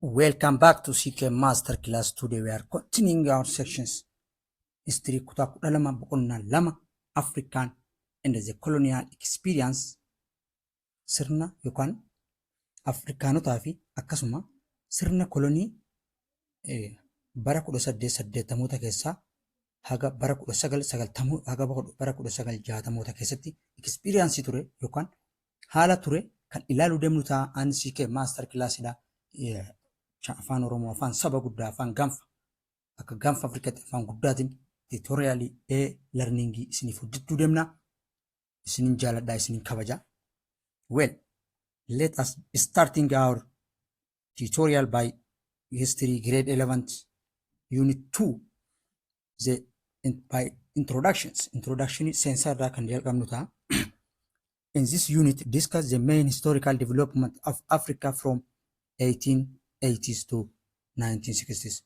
Welcome back to CK Master Class. Today we are continuing our sections. History kutaa 12 boqonnaa 2, African and the Colonial Experience, sirna yookaan Afrikaanotaa fi akkasuma sirna kolonii bara 1880moota keessaa haga bara 1990, haga bara 1960moota keessatti experience ture yookaan haala ture kan ilaaluu deemnu ta'a. Ani CK Master Classidha. Afaan Oromoo, afaan saba guddaa, afaan gaanfa akka gaanfa Afrikaatti afaan guddaatiin tutorialii e-learningii isiniif hojjechuu deemna. Isinin jaaladhaa, isinin kabaja. Well, let us starting our tutorial by history grade 11 unit 2, the in, by introductions. Introduction seensaa irraa kan jalqabnu ta'a. In this unit, discuss the main historical development of Africa from 1880s to 1960s.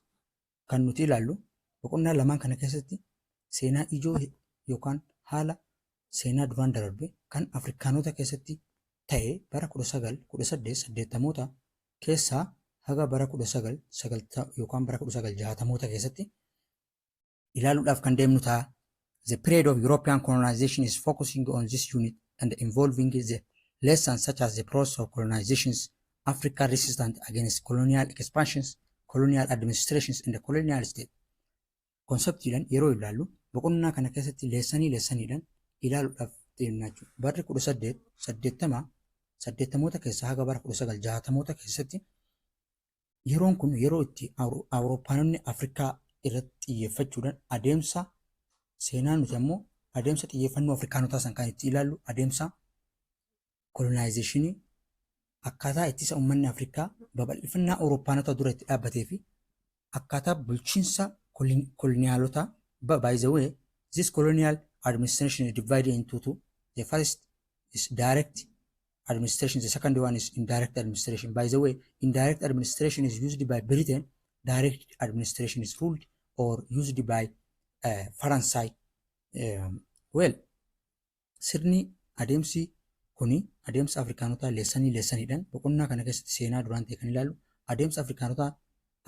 Kan nuti ilaallu boqonnaa lamaan kana keessatti seenaa ijoo yookaan haala seenaa duraan darbe kan Afrikaanota keessatti ta'e bara 191880moota keessaa haga bara 1990 yookaan bara 1960moota keessatti ilaaluudhaaf kan deemnu ta'a. The period of European colonization is focusing on this unit and involving the lessons such as the process of colonizations, African resistance against colonial expansions, colonial administrations and the colonial state. Conceptiidhaan yeroo ilaallu boqonnaa kana keessatti lessonii lessoniidhaan ilaaluudhaaf deemna jechuudha. Barri 1880 saddeettamoota keessaa haga bara 1960moota keessatti yeroon kun yeroo itti Awurooppaanonni Afrikaa irratti xiyyeeffachuudhaan adeemsa seenaa, nuti ammoo adeemsa xiyyeeffannoo Afrikaanotaa san kan itti ilaallu, adeemsa colonizationii, akkaataa ittisa uummanni Afrikaa babal'ifannaa Awurooppaanota dura itti dhaabbatee fi akkaataa bulchiinsa koloniyaalotaa. By the way, this colonial administration is divided into two. The first is direct administration, the second one is indirect administration. By the way, indirect administration is used by Britain, direct administration is ruled or used by Faransai. Well, sirni adeemsi kuni adeemsa Afrikaanotaa lessonii lessoniidhaan boqonnaa kana keessatti seenaa duraan ta'e kan ilaallu, adeemsa Afrikaanotaa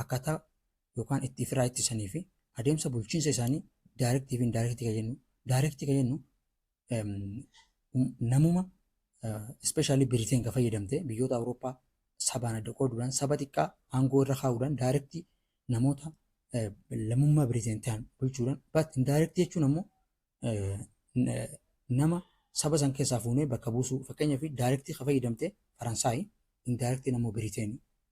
akkaataa yookaan itti ofirraa ittisanii fi adeemsa bulchiinsa isaanii directii fi indirectii kan jennu. Directii kan jennu namuma especially Biriteen kan fayyadamte biyyoota Awurooppaa sabaan adda qooduudhaan, saba xiqqaa aangoo irra kaa'uudhaan, directii namoota lammummaa Biriteen ta'an bulchuudhaan. But indirectii jechuun ammoo nama saba san keessaa fuunee bakka buusuu. Fakkeenyaaf, directii kan fayyadamte Faransaay, indirectiin ammoo Biriteen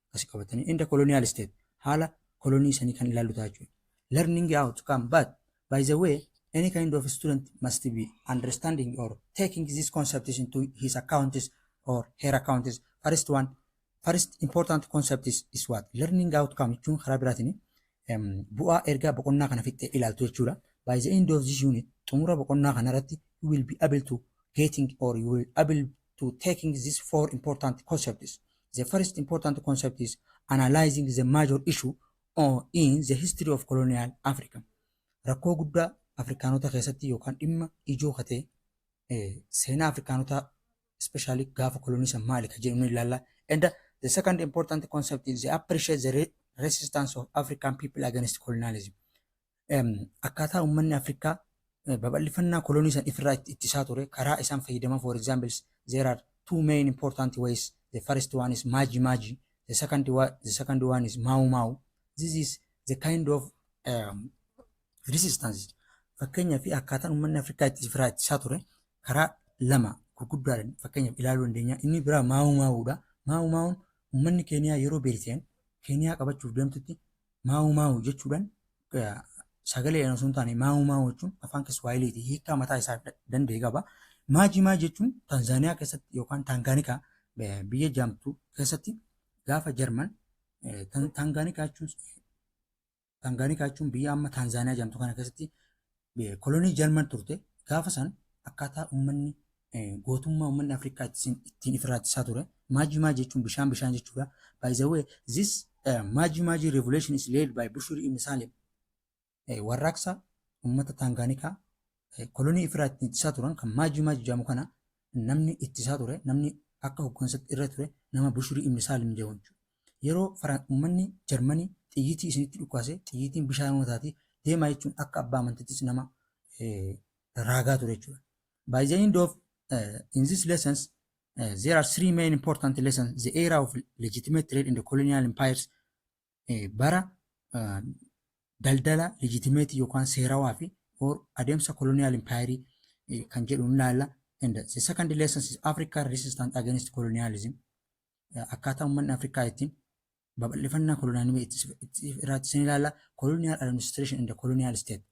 akkasii qabatanii in the colonial state haala kolonii sanii kan ilaallu ta'a jechuudha. Learning outcome. But by the way, any kind of student must be understanding or taking these concepts into his accounts or her accounts. First one, first important concept is what? Learning outcome jechuun karaa biraatiin bu'aa ergaa boqonnaa kana fixxee ilaaltu jechuudha. By the end of this unit, xumura boqonnaa kanarratti, you will be able to getting or you will able to taking these four important concepts. The first important concept is analyzing the major issue or in the history of colonial Africa. Rakkoo guddaa Afrikaanota keessatti yookaan dhimma ijoo katee seenaa Afrikaanotaa, especially gaafa kolonii san maali ka jedhu ni ilaalla. And the second important concept is the appreciate the resistance of African people against colonialism. Akkaataa uummanni Afrikaa babal'ifannaa kolonii san ifirraa ittisaa ture, karaa isaan fayyadaman. For example, there are two main important ways. The first one is Maji Maji. The second one is Mau Mau. This is the kind of resistance. Fakkeenyaaf, akkaataan uummanni Afrikaa itti ofirraa ittisaa ture karaa lama gurguddaadhaan fakkeenyaaf ilaaluu dandeenya. Inni biraa Mau Mauudha. Mau Mauun uummanni Keeniyaa yeroo Biriteen Keeniyaa qabachuuf deemtutti Mau Mau jechuudhaan, sagalee osoo hin taane, Mau Mau jechuun afaan Kiswaahiliiti. Hiikkaa mataa isaa danda'e qaba. Maji Maji jechuun Taanzaaniyaa keessatti yookaan Taangaanikaa biyya jaamtu keessatti gaafa Jarman Taangaanikaa jechuun biyya amma Taanzaaniyaa jedhamtu kana keessatti kolonii Jarman turte, gaafa san akkaataa uummanni gootummaa uummanni Afrikaa ittiin ifirraa ittisaa ture. Maji Maji jechuun bishaan bishaan jechuudha. By the way, this Maji Maji revolution is led by Bushiri Ibn Salim. Warraaqsa uummata Taangaanikaa kolonii ifirraa ittiin ittisaa turan kan Maji Maji jedhamu kana namni ittisaa ture, namni akka hooggansatti irra ture nama Bushirii Ibn Salim jedhamu jechuudha. Yeroo uummanni Jarmanii xiyyiitii isinitti dhukaase, xiyyiitiin bishaan taati, deemaa jechuun akka abbaa amantiittis nama raagaa ture jechuudha. By the end of in these lessons, there are three main important lessons: the era of legitimate trade in the colonial empires, bara daldala legitimate yookaan seerawaa fi or adeemsa colonial empire kan jedhu ni ilaalla. And the second lesson is African resistance against colonialism. Akkaataa uummanni Afrikaa ittiin babal'ifannaa koloniyaalizimii irratti ni ilaalla. Colonial administration and the colonial state.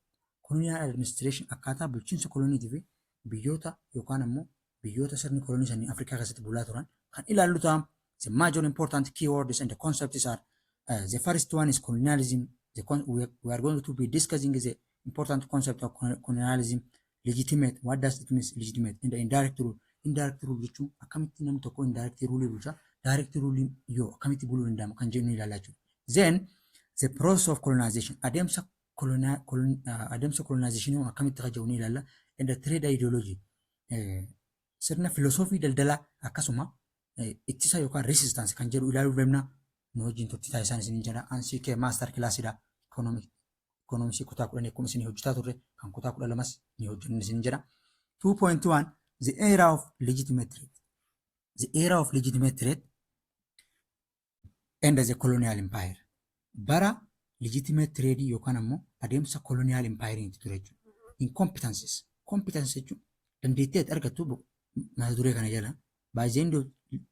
Colonial administration, akkaataa bulchiinsa koloniitii fi biyyoota yookaan ammoo biyyoota sirni kolonii sanii Afrikaa keessatti bulaa turan kan ilaallu ta'a. The major important keywords and the concepts are the first one is colonialism. We are going to be discussing the important concept of colonialism, legitimate, what does it mean legitimate, and the indirect rule. Indirect rule jechuun akkamitti namni tokko indirect rule bulcha, direct rule yoo akkamitti buluu danda'ama kan jennu ilaallaa jechuudha. Then the process of colonization, adeemsa colonization akkamitti kan ni ilaalla, and the trade ideology, sirna filosoofii daldalaa, akkasuma ittisa yookaan resistance kan jedhu ilaaluu deemna. Nu wajjin turtii taasisan isin jedha. Ansii kee master classidha. Economicsii kutaa 10 akkuma isin hojjetaa turre kan kutaa 12s ni hojjennu isin jedha. 2.1 The era of legitimate trade. The era of legitimate trade and the colonial empire. Bara legitimate trade yookaan ammoo adeemsa colonial empire itti ture jechuudha. Incompetences. Competence jechuun dandeettii ati argattu mata duree kana jala. By the end of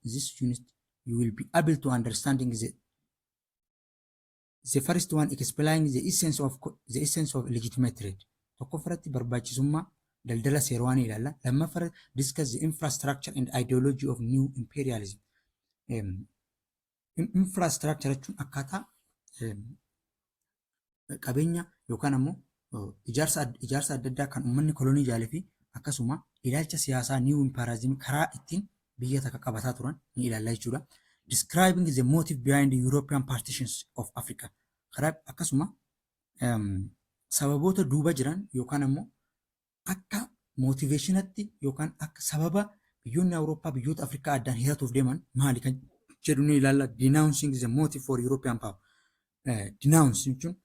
this unit, you will be able to understanding the first one, explaining the essence of legitimate trade. Tokkoffaratti barbaachisummaa daldala seerawaa ni ilaalla. Lammaffaratti discuss the infrastructure and ideology of new imperialism. Infrastructure jechuun akkaataa qabeenya yookaan ammoo ijaarsa adda addaa kan uummanni kolonii ijaalee fi akkasuma ilaalcha siyaasaa new imperialism karaa ittiin biyya takka qabataa turan ni ilaalla jechuudha. Describing the motive behind the European partitions of Africa. Karaa akkasuma sababoota duuba jiran yookaan ammoo akka motivationatti yookaan akka sababa biyyoonni Awurooppaa biyyoota Afrikaa addaan hiratuuf deeman maali kan jedhu ni ilaalla. Denouncing the motive for European power. Denounce jechuun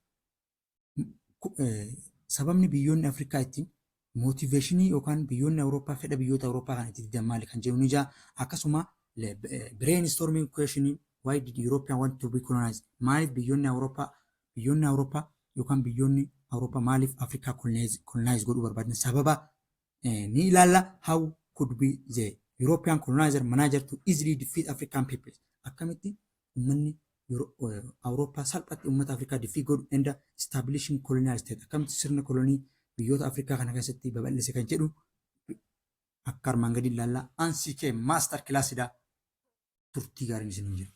sababni biyyoonni Afrikaa ittiin motivationii yookaan biyyoonni Awurooppaa fedha biyyoota Awurooppaa kan itti didan maali kan jedhu ni jira. Akkasuma brainstorming question: why did European want to be colonized? Maaliif biyyoonni Awurooppaa yookaan biyyoonni Awurooppaa maaliif Afrikaa colonize godhuu barbaadan sababa ni ilaalla. How could be the European colonizer manager to easily defeat African people? Akkamitti uummanni Awurooppaa salphatti uummata Afrikaa defeat godhu and establishing colonial state, akkamitti sirna kolonii biyyoota Afrikaa kana keessatti babal'ise kan jedhu akka armaan gadi ilaalla. Ansii kee master classidha. Turtii gaariin isin jira.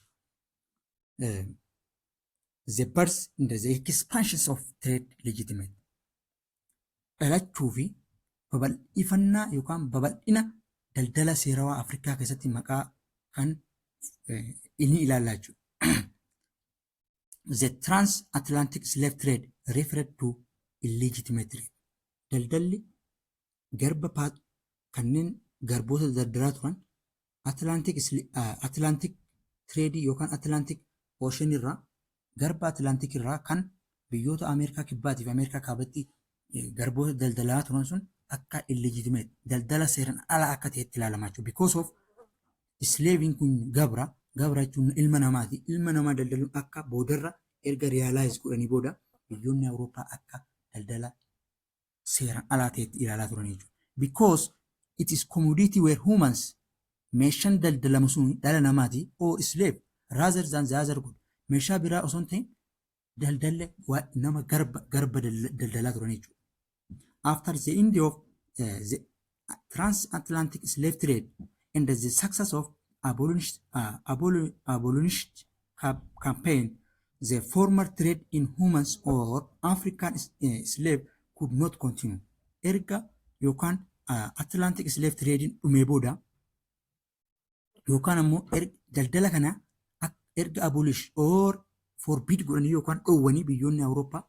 The birth and the expansions of trade legitimate. Dhalachuu fi babal'ifannaa yookaan babal'ina daldala seerawaa Afrikaa keessatti maqaa kan inni ilaallaa jechuudha. The transatlantic slave trade referred to illegitimate trade. Daldalli garba kanneen garboota daldalaa turan Atlantic trade yookaan Atlantic Ocean irraa, garba Atlantic irraa kan biyyoota Ameerikaa Kibbaatii fi Ameerikaa Kaabatti garboota daldalaa turan sun akka illegitimate, daldala seeraan ala akka ta'etti ilaalamaa jechuudha. Because of slaving kun gabra, gabra jechuun ilma namaati. Ilma namaa daldaluun akka boodarra erga realize godhanii booda biyyoonni Awurooppaa akka daldala seeraan alaa ta'etti ilaalaa turan jechuudha. Because it is commodity where humans, meeshaan daldalamu sun dhala namaati, or slave rather than the other good, meeshaa biraa osoo hin ta'in daldalle nama garba daldalaa turan jechuudha. After the end of the transatlantic slave trade and the success of abolitionist campaign, the former trade in humans or African slave could not continue. Erga yookaan Atlantic slave trade dhumee booda yookaan ammoo daldala kana erga abolish or forbid godhanii yookaan dhoowwanii biyyoonni Awurooppaa,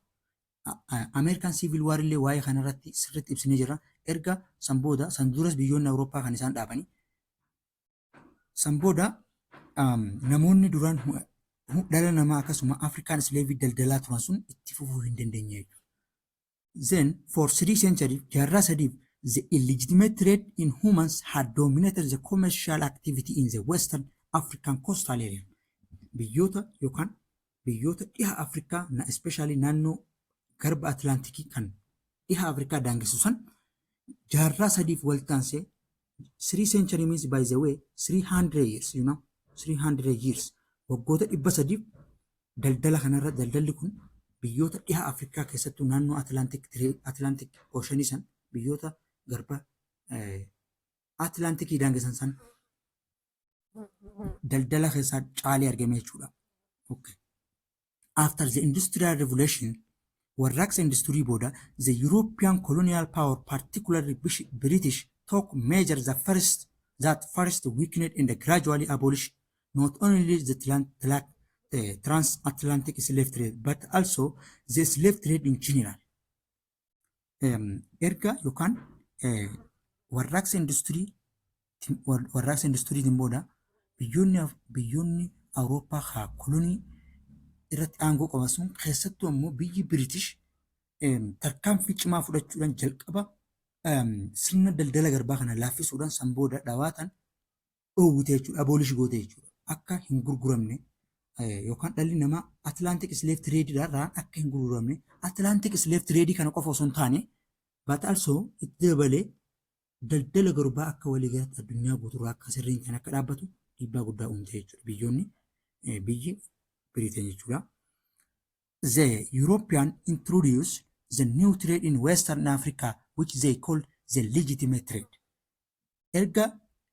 Ameerikaan Civil War illee waa'ee kanarratti sirriitti ibsinee jira. Erga san booda, san duras biyyoonni Awurooppaa kan isaan dhaabanii san booda namoonni duraan Dhala namaa akkasuma African slave daldalaa turan sun itti fufuu hin dandeenye jechuudha. Then for 3 centuries, jaarraa 3f, the illegitimate trade in humans had dominated the commercial activity in the Western African coastal area. Biyyoota yookaan biyyoota dhiha Afrikaa na especially naannoo garba Atlaantikii kan dhiha Afrikaa daangessu san jaarraa 3f waltaansee. 3 century means, by the way, 300 years, 300 years, waggoota 300f daldala kanarra daldalli kun biyyoota dhiha Afrikaa keessattuu naannoo Atlantic Oceanii san, biyyoota garba Atlantikii daangessan san daldala keessaa caalee argame jechuudha. Okay. After the Industrial Revolution, warraaqsa industirii booda, the European colonial power, particularly British, took measures that first weakened and gradually abolished not only the transatlantic slave trade but also the slave trade in general. Erga yookaan warraaqsa industiriitiin booda biyyoonni Awurooppaa haa kolonii irratti aangoo qaban sun, keessattuu ammoo biyyi British, tarkaanfii cimaa fudhachuudhaan jalqaba sirna daldala garbaa kana laaffisuudhaan san booda dhawaatan dhoowwite jechuudha. Abolish goote jechuudha. Akka hin gurguramne yookaan dhalli namaa Atlantic slave trade irraa akka hin gurguramne, Atlantic slave trade kana qofa osoo hin taane, but also itti dabalee daldala garbaa akka waliigalatti addunyaa guutuurraa akka sirriin kan akka dhaabbatu dhiibbaa guddaa uumte jechuudha. Biyyoonni biyyi Biriteen jechuudha. The European introduced the new trade in Western Africa, which they called the legitimate trade. Erga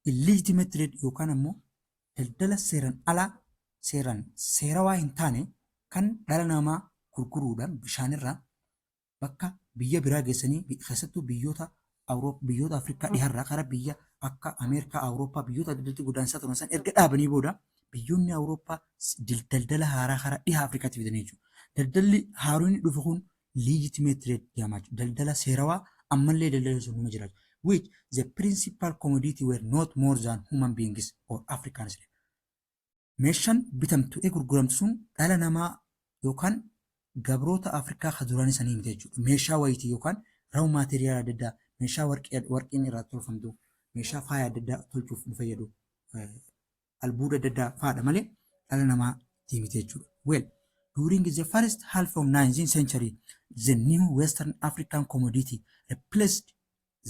illegitimate trade yookaan ammoo daldala seeraan alaa, seeraan seerawaa hin taane kan dhala namaa gurguruudhaan bishaanirraa bakka biyya biraa geessanii, keessattuu biyyoota Awuroop biyyoota Afrikaa dhiharraa karaa biyya akka Ameerikaa, Awurooppaa, biyyoota adda addaatti godaansaa turan san erga dhaabanii booda biyyoonni Awurooppaa daldala haaraa karaa dhiha Afrikaatti fidanii jechuudha. Daldalli haaroon dhufe kun legitimate trade jedhama jechuudha. Daldala seerawaa ammallee daldala sun numa jiraatu. Which the principal commodity were not more than human beings or African slaves. Meeshaan bitamtu gurguramtu sun dhala namaa yookaan gabroota Afrikaa kan duraanii sanii miti jechuudha. Meeshaa wayitii yookaan raw material adda addaa, meeshaa warqiin irraa tolfamtu, meeshaa faaya adda addaa tolchuuf nu fayyadu, albuuda adda addaa fa'aadha malee dhala namaa miti jechuudha. Well, during the first half of 19th century, the new Western African commodity replaced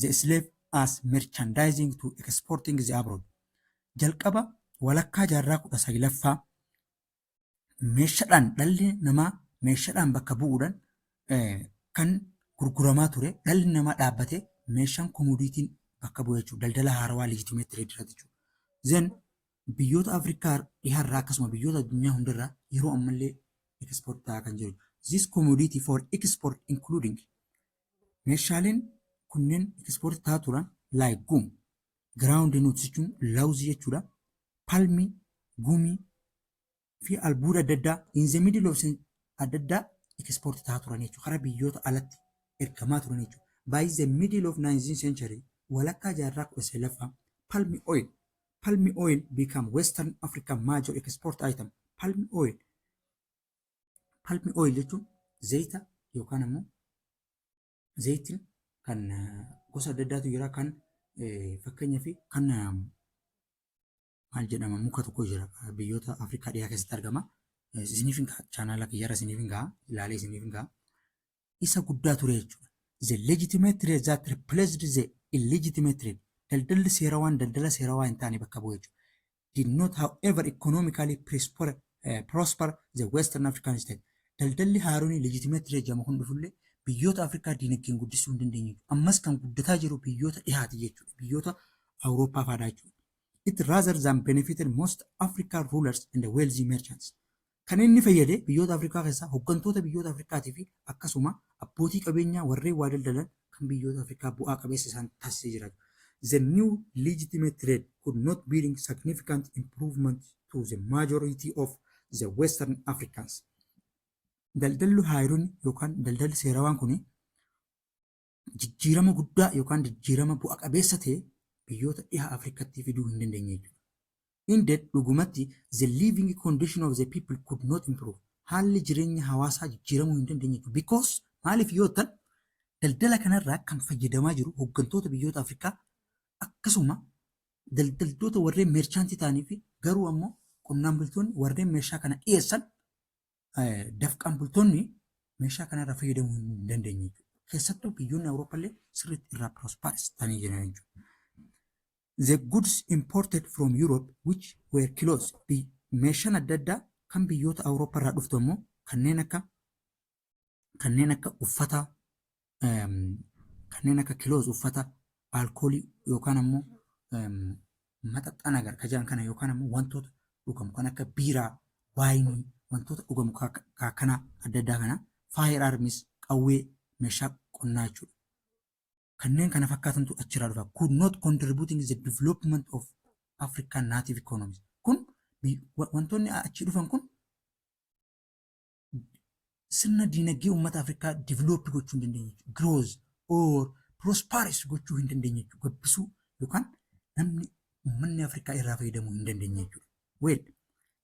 the slave as merchandising to exporting the abroad. Jalqaba walakkaa jaarraa 19ffaa meeshaadhaan dhalli namaa meeshaadhaan bakka bu'uudhaan kan gurguramaa ture dhalli namaa dhaabbatee meeshaan commodityn bakka bu'e jechuudha. Daldala haarawaa legitimate trade irratti jechuudha. Then biyyoota Afrikaa dhihaarraa akkasuma biyyoota addunyaa hundarraa yeroo ammallee export ta'aa kan jiru. This commodity for export including, meeshaaleen kunneen export ta'aa turan, like gum, ground nuts jechuun laawuzii jechuudha. Palmii, gumii fi albuuda adda addaa in the middle of adda addaa export ta'aa turan jechuudha. Karaa biyyoota alatti ergamaa turan jechuudha. By the middle of 19th century, walakkaa jaarraa 19ffaa, palm oil become Western Africa major export item. Palm oil jechuun zayita yookaan ammoo zayitiin kan gosa adda addaatu jira, kan fakkeenyaaf kan maal jedhama, muka tokko jira, biyyoota Afrikaa dhiyaa keessatti argama. Isiniif hin ga'a, chaanaala kiyyarra isiniif hin ga'a, ilaalee isiniif hin ga'a. Isa guddaa ture jechuudha. The legitimate trade that replaced the illegitimate trade. Daldalli seerawaan daldala seerawaa hin taane bakka bu'e jechuudha. Did not, however, economically prosper the Western African state. Daldalli haaroon legitimate trade jedhamu kun dhufullee biyyoota Afrikaa diinagdeen guddisuu hin dandeenye. Ammas kan guddataa jiru biyyoota dhihaati jechuudha. Biyyoota Awurooppaa fa'aadha jechuudha. It rather than benefited most African rulers and the wealthy merchants. Kan inni fayyade biyyoota Afrikaa keessaa hooggantoota biyyoota Afrikaatii fi akkasuma abbootii qabeenyaa warreen waa daldalan kan biyyoota Afrikaa bu'aa qabeessa isaan taasisee jira. The new legitimate trade could not bring significant improvement to the majority of the Western Africans. Daldalli haaroon yookaan daldalli seerawaan kun jijjiirama guddaa yookaan jijjiirama bu'a qabeessa ta'e biyyoota dhiha Afrikaatti fiduu hin dandeenye jechuudha. Indeed, dhugumatti, the living condition of the people could not improve. Haalli jireenya hawaasaa jijjiiramuu hin dandeenye jechuudha. Because maaliif yoo ta'an, daldala kanarraa kan fayyadamaa jiru hooggantoota biyyoota Afrikaa, akkasuma daldaltoota warreen merchant ta'anii fi garuu ammoo qonnaan bultoonni warreen meeshaa kana dhiyeessan, dafqaan bultoonni meeshaa kanarraa fayyadamuu hin dandeenye jechuudha. Keessattuu biyyoonni Awurooppaa illee sirriitti irraa prosperous ta'anii jiran jechuudha. The goods imported from Europe, which were clothes, meeshaan adda addaa kan biyyoota Awurooppaa irraa dhuftu ammoo kanneen akka uffata, kanneen akka clothes, uffata, alkoolii yookaan ammoo maxaxxaa nagar kajaan kana yookaan ammoo wantoota dhugamu kan akka biiraa, waayinii, wantoota dhugamu kana adda addaa kana, firearms, qawwee, meeshaa qonnaa jechuudha. Kanneen kana fakkaatantu achirraa dhufa. Could not contributing the development of African native economies. Kun wantoonni achi dhufan kun sirna diinagdee uummata Afrikaa develop gochuu hin dandeenye jechuudha. Growth or prosperous gochuu hin dandeenye jechuudha. Gabbisuu yookaan namni uummanni Afrikaa irraa fayyadamuu hin dandeenye jechuudha. Well,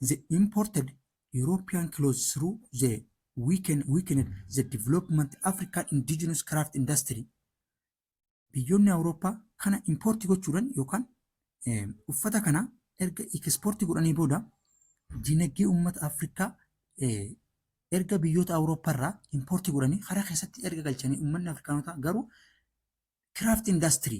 the imported European clothes through the weakened the development African indigenous craft industry. Biyyoonni Awurooppaa kana import gochuudhaan yookaan uffata kana erga export godhanii booda, diinagdee uummata Afrikaa erga biyyoota Awurooppaa irraa import godhanii karaa keessatti erga galchanii, uummanni Afrikaanotaa garuu craft industry,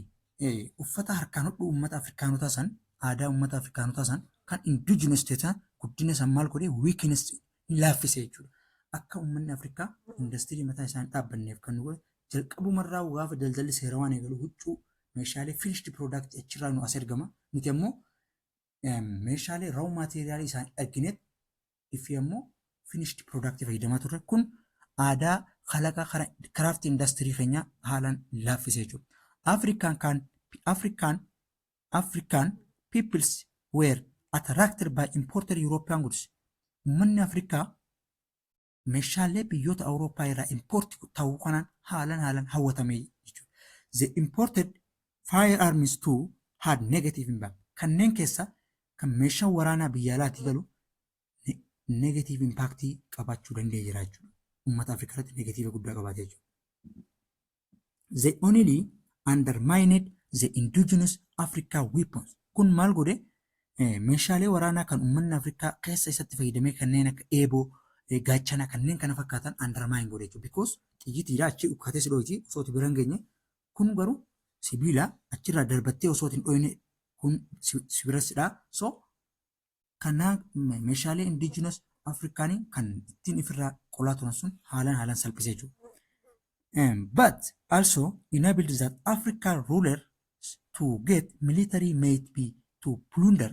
uffata harkaan hodhuu uummata Afrikaanotaa san, aadaa uummata Afrikaanotaa san kan indigenous ta'e, guddina san maal godhee, weakness, laaffise jechuudha. Akka uummanni Afrikaa industirii mataa isaan dhaabbanneef kan nu godhe, jalqabumarraa gaafa daldalli seera waan eegalu, huccuu, meeshaalee finished product achirraa nu as ergama. Nuti ammoo meeshaalee raw material isaan argineet ifi ammoo finished product fayyadamaa turre. Kun aadaa kalaqa craft industry keenya haalaan laaffise jechuudha. African peoples were attracted by imported European goods. Uummanni Afrikaa meeshaalee biyyoota Awurooppaa irraa import ta'uu kanaan haalaan haalaan hawwatame jechuudha. The imported firearms too had negative impact. Kanneen keessa kan meeshaan waraanaa biyya alaatii galu negative impact qabaachuu danda'e jira jechuudha. Uummata Afrikaa irratti negative guddaa qabaate jechuudha. They only undermined the indigenous Africa weapons. Kun maal godhe? Meeshaalee waraanaa kan uummanni Afrikaa keessa isatti fayyadamee, kanneen akka eeboo, gaachana, kanneen kana fakkaatan undermine godhe jechuudha. Because xiyyitiidha achi ukkaatee si dhoyti osoo ati bira hin geenye. Kun garuu sibiila achirraa darbattee osoo hin dhoyne kun sibira sidhaa. So kanaa meeshaalee indigenous Afrikaanii kan ittiin ifirraa qolaa turan sun haalaan haalaan salphisee jechuudha. But also enabled that African rulers to get military might be to plunder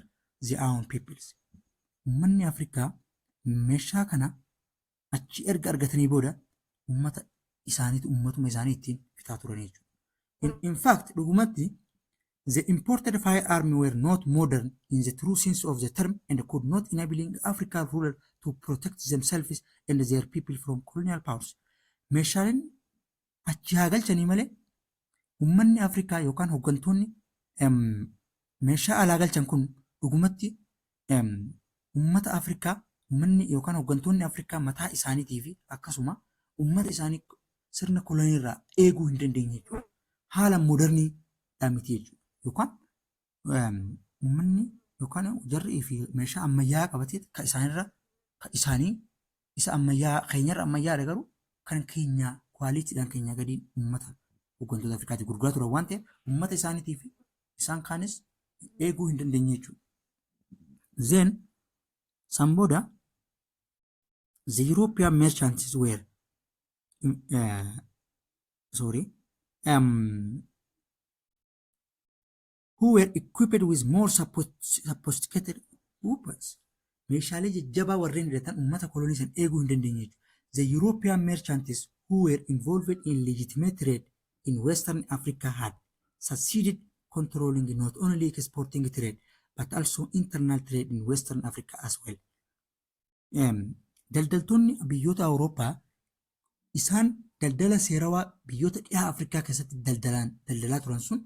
their own peoples. Uummanni Afrikaa meeshaa kana achi erga argatanii booda uummata isaaniitu uummatuma isaanii ittiin fixaa turan jechuudha. In fact, dhugumatti, the imported firearms were not modern in the true sense of the term and could not enabling African ruler to protect themselves and their people from colonial powers. Meeshaaleen achi haa galchanii malee, uummanni Afrikaa yookaan hooggantoonni meeshaa alaa galchan kun dhugumatti uummata Afrikaa, uummanni yookaan hooggantoonni Afrikaa mataa isaaniitii fi akkasuma uummata isaanii sirna kolonii irraa eeguu hin dandeenye jechuudha. Haala modern miti jechuudha. Yookaan uummanni yookaan jarri fi meeshaa ammayyaa qabatee kan isaanirra kan isaanii isa ammayyaa keenyarra ammayyaadha, garuu kan keenyaa qualitydhaan keenyaa gadiin uummata hooggantoota Afrikaatiif gurguraa turan waan ta'eef, uummata isaaniitii fi isaan kaanis eeguu hin dandeenye jechuudha. Then san booda the European merchants were sorry who were equipped with more sophisticated weapons, meeshaalee jajjabaa warreen hidhatan, uummata kolonii san eeguu hin dandeenye jechuudha. The European merchants who were involved in legitimate trade in Western Africa had succeeded controlling not only exporting trade but also internal trade in Western Africa as well. Daldaltoonni biyyoota Awurooppaa isaan daldala seerawaa biyyoota dhihaa Afrikaa keessatti daldalaan daldalaa turan sun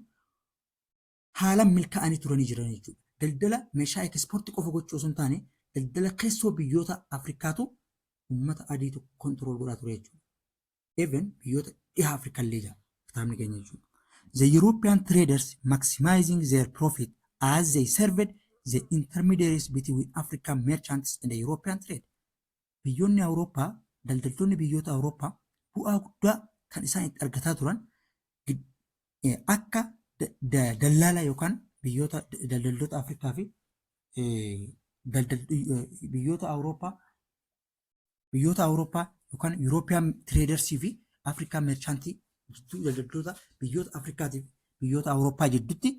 haalaan milkaa'anii turanii jiran jechuudha. Daldala meeshaa ekspoortii qofa gochuu osoo hin taane, daldala keessoo biyyoota Afrikaatu uummata adiitu control godhaa ture jechuudha. Even biyyoota dhiha Afrikaa illee jira kitaabni keenya jechuudha. The European traders maximizing their profit as they served the intermediaries between African merchants and the European trade. Biyyoonni Awurooppaa, daldaltoonni biyyoota Awurooppaa bu'aa guddaa kan isaan itti argataa turan akka dallaala yookaan biyyoota daldaltoota Afrikaa fi biyyoota Awurooppaa yookaan European tradersii fi African merchantii jidduu, daldaltoota biyyoota Afrikaatiif biyyoota Awurooppaa jidduutti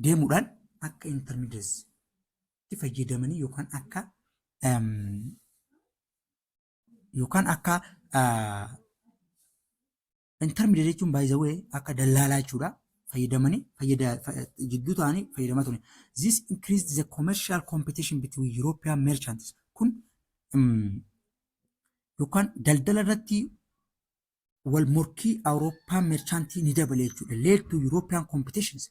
deemuudhaan akka intermediaries itti fayyadamanii yookaan akka intermediate jechuun, by the way, akka dallaalaa jechuudha, fayyadamanii jidduu ta'anii fayyadamaa turan. This increased the commercial competition between European merchants. Kun yookaan daldala irratti wal morkii Awurooppaan merchantii ni dabale jechuudha. Led to European competitions.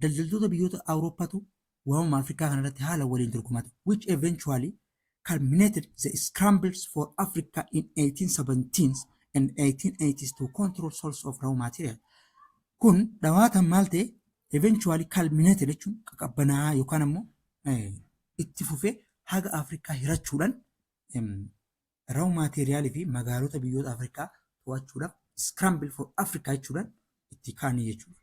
Daldaltoota biyyoota Awurooppaatu waamama Afrikaa kanarratti haala waliin dorgomatu. Which eventually culminated the scrambles for Africa in 1817s and 1880s to control source of raw material. Kun dhawaatan maal ta'e? Eventually culminated jechuun qaqqabbanaa yookaan ammoo itti fufee haga Afrikaa hirachuudhaan raw materialii fi magaalota biyyoota Afrikaa to'achuudhaaf scramble for Africa jechuudhaan itti ka'anii jechuudha.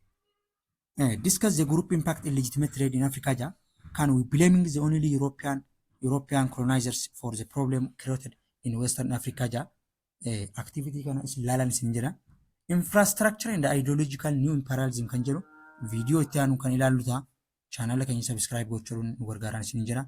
Discuss the group impact illegitimate trade in Africa jaa. Can we blaming the only European colonizers for the problem created in Western Africa jaa. Activity kana isin ilaalan isin jira. Infrastructure and ideological new imperialism kan jedhu viidiyoo itti aanu kan ilaallu ta'a. Chaanala keenya subscribe gochuun nu gargaaran isin jira.